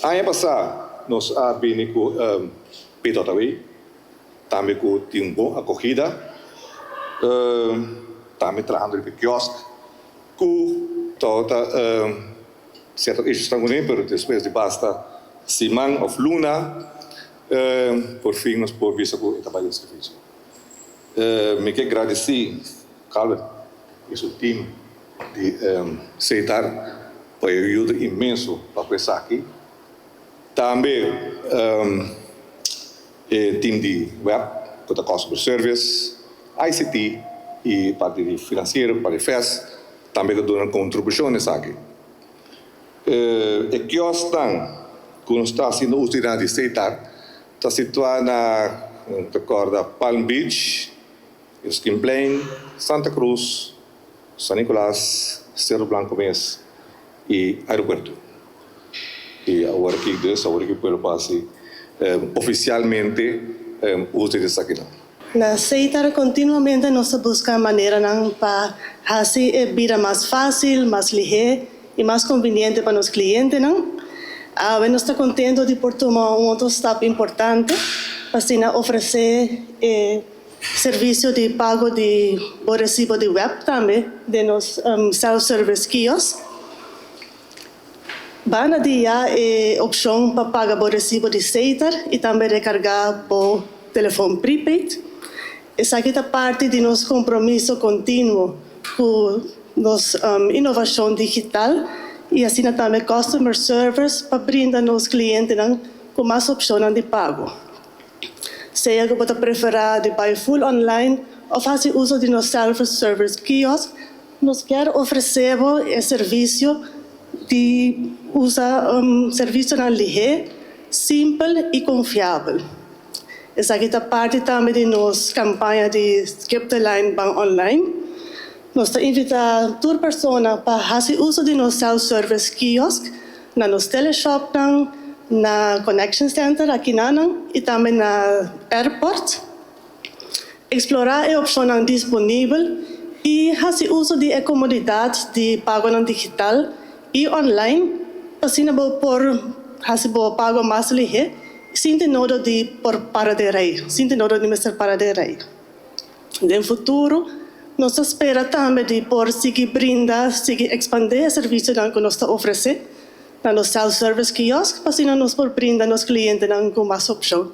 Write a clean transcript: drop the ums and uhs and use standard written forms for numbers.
Aña pasá nos a bini ku PJW, tambe ku tin un bon akohida, tambe trahando riba e kiosk ku tabata sierto issues ta kuné, pero despues di basta siman òf luna por fin nos por bisa ku e ta bai den servisio. Mi ke gradisí Calvin i su team di Setar pa e yuda inmenso pa ku esaki. Tambe e team di web ku ta Customer Service, ICT i parti di finansiero, parti di FES, tambe ta duna kontribushon na esaki. E kiosknan ku nos ta hasiendo uso di nan di Setar ta situá na, mi ta kòrda, Palm Beach, Erskienplein, Santa Cruz, San Nicolas, Cerro Blanco mes y aeropuerto. Y awor aki dus, awor aki pueblo por haci oficialmente uso di esakinan. Na Setar continuamente nos ta busca maneranan pa haci e bida mas facil, mas lihe y mas conveniente pa nos clientenan. Awe nos ta contento di por tuma un otro stap importante pa asina ofrece e servisio di pago di bo resibo di web tambe den nos self-service kiosk. Banda di ya e opshon pa paga bo resibo di Setar i tambe rekargá bo telefon prepaid. Esaki ta parti di nos kompromiso kontinuo ku nos inovashon digital i asina tambe customer service pa brinda nos klientenan ku mas opshonnan di pago. Sea ku bo ta preferá di bai full online òf hasi uso di nos self-service kiosk, nos kier ofresé bo e servisio di usa servisionan lihé, simpel i konfiabel. Esaki ta parti tambe di nos kampaña di Skip the Line Ban Online. Nos ta invitá tur persona pa hasi uso di nos self-service kiosk na nos teleshopnan, na Connection Center akinanan i tambe na airport. Eksplorá e opshonnan disponibel i hasi uso di e komodidat di pagonan digital i online pa asina bo por hasi bo pago mas lihé sin tin nodo di por para den rei, sin tin nodo di mester para den rei. Den futuro nos ta spera tambe di por sigui brinda, sigui ekspandé e servisionan ku nos ta ofresé na nos self-service kiosk pa asina nos por brinda nos klientenan ku mas opshon.